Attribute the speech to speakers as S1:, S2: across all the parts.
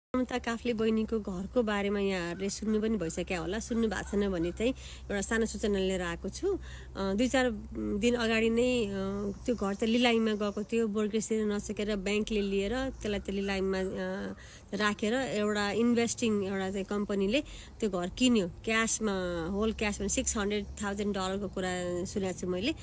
S1: ममता काफ्ले बहिनीको घरको बारेमा यहाँहरूले सुन्नु पनि भइसक्यो होला। सुन्नु भएको छैन भने चाहिँ एउटा सानो सूचना लिएर आएको छु। 2-4 दिन अगाडि नै त्यो घर त लिलाइममा गएको थियो। बोर्गेज तिर्न नसकेर ब्याङ्कले लिएर त्यसलाई त्यो लिलाइममा राखेर एउटा इन्भेस्टिङ एउटा चाहिँ कम्पनीले त्यो घर किन्यो। क्यासमा होल क्यासमा $600,000 को कुरा सुनेको छु मैले।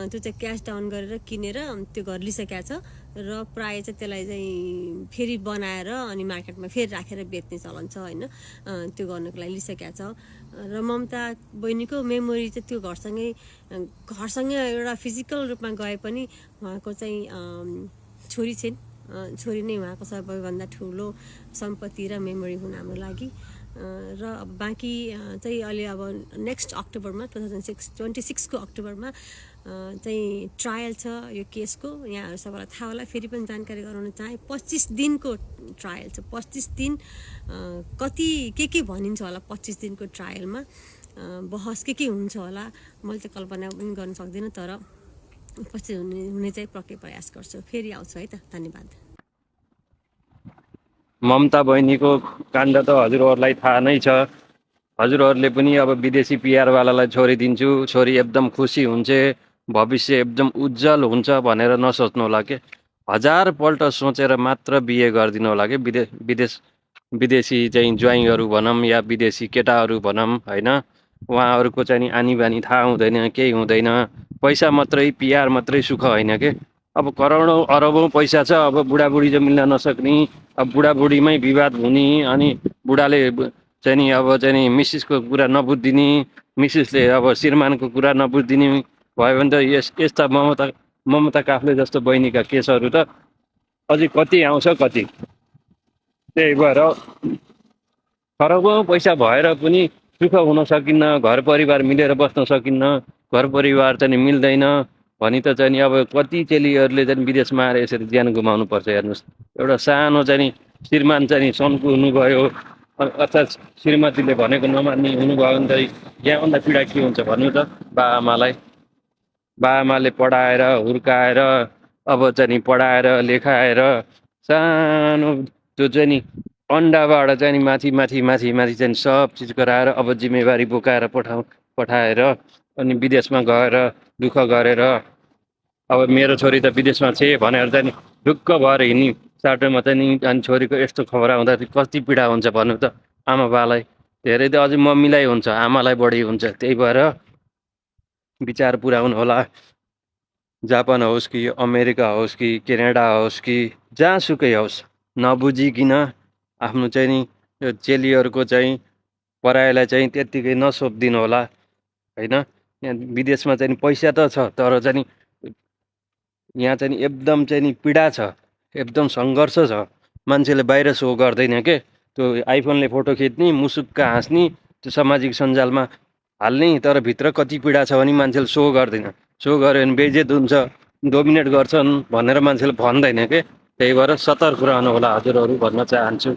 S1: त्यो चाहिँ क्यास डाउन गरेर किनेर त्यो घर लिइसकेको छ र प्रायः चाहिँ त्यसलाई चाहिँ फेरि बनाएर अनि मार्केटमा फेरि राखेर बेच्ने चलन छ होइन। त्यो गर्नको लागि लिइसकेको छ र ममता बहिनीको मेमोरी चाहिँ त्यो घरसँगै एउटा फिजिकल रूपमा गए पनि उहाँको चाहिँ छोरी छिन्। छोरी नै उहाँको सबैभन्दा ठुलो सम्पत्ति र मेमोरी हुन् हाम्रो लागि। र अब बाँकी चाहिँ अहिले अब नेक्स्ट अक्टोबरमा 2026 को अक्टोबरमा चाहिँ ट्रायल छ यो केसको। यहाँहरू सबैलाई थाहा होला, फेरि पनि जानकारी गराउन चाहे। 25 दिनको ट्रायल छ। 25 दिन कति के भनिन्छ होला 25 दिनको ट्रायलमा, बहस के हुन्छ होला मैले त कल्पना पनि गर्न सक्दिनँ। तर पछि हुने चाहिँ पक्कै प्रयास गर्छु। फेरि आउँछु है त। धन्यवाद।
S2: ममता बहिनीको काण्ड त हजुरहरूलाई थाहा नै छ। हजुरहरूले पनि अब विदेशी पिआरवालालाई छोरी दिन्छु, छोरी एकदम खुसी हुन्छ, भविष्य एकदम उज्जवल हुन्छ भनेर नसोच्नु होला के। 1000 पल्ट सोचेर मात्र बिहे गरिदिनु होला के। विदेशी चाहिँ ज्वाइँहरू भनौँ या विदेशी केटाहरू भनौँ होइन, उहाँहरूको चाहिँ नि आनी बानी थाहा हुँदैन, केही हुँदैन। पैसा मात्रै, पिआर मात्रै सुख होइन के। अब करोडौँ अरबौँ पैसा छ, अब बुढाबुढी चाहिँ मिल्न नसक्ने, अब बुढाबुढीमै विवाद हुने, अनि बुढाले चाहिँ नि अब चाहिँ नि मिसिसको कुरा नबुझिदिने, मिसिसले अब श्रीमानको कुरा नबुझिदिने भयो भने त यस्ता ममता काफ्ले जस्तो बहिनीका केसहरू त अझै कति आउँछ कति। त्यही भएर खरबौँ पैसा भएर पनि सुख हुन सकिन्न, घर परिवार मिलेर बस्न सकिन्न, घर परिवार चाहिँ मिल्दैन भनी त चाहिँ नि अब कति चेलीहरूले चाहिँ विदेशमा आएर यसरी ज्यान गुमाउनु पर्छ। हेर्नुहोस्, एउटा सानो चाहिँ नि श्रीमान चाहिँ सन्कु हुनुभयो अर्थात् श्रीमतीले भनेको नमान्ने हुनुभयो भने त यहाँभन्दा पीडा के हुन्छ भन्नु त। बाआमाले पढाएर हुर्काएर अब चाहिँ नि पढाएर लेखाएर सानो त्यो चाहिँ नि अन्डाबाट चाहिँ नि माथि चाहिँ सब चिज गराएर अब जिम्मेवारी बोकाएर पठाएर अनि विदेशमा गएर दुःख गरेर अब मेरो छोरी त विदेशमा छे भनेर चाहिँ नि ढुक्क भएर हिँड्ने साटोमा चाहिँ नि अनि छोरीको यस्तो खबर आउँदा कति पीडा हुन्छ भन्नु त। आमा बालाई धेरै त अझै मम्मीलाई हुन्छ, आमालाई बढी हुन्छ। त्यही भएर विचार पुर्याउनु होला। जापान होस् कि अमेरिका होस् कि क्यानाडा होस् कि जहाँसुकै होस्, नबुझिकन आफ्नो चाहिँ नि यो चेलीहरूको चाहिँ पराइलाई चाहिँ त्यत्तिकै नसोधिदिनु होला होइन। यहाँ विदेशमा चाहिँ पैसा त छ, तर चाहिँ यहाँ चाहिँ एकदम चाहिँ नि पीडा छ, एकदम सङ्घर्ष छ। मान्छेले बाहिर सो गर्दैन के। त्यो आइफोनले फोटो खिच्ने, मुसुक्क हाँस्ने, त्यो सामाजिक सञ्जालमा हाल्ने, तर भित्र कति पीडा छ भने मान्छेले सो गर्दैन। सो गऱ्यो भने बेइज्जत हुन्छ, डोमिनेट गर्छन् भनेर मान्छेले भन्दैन के। त्यही भएर सतर्क रहनु होला हजुरहरू भन्न चाहन्छु।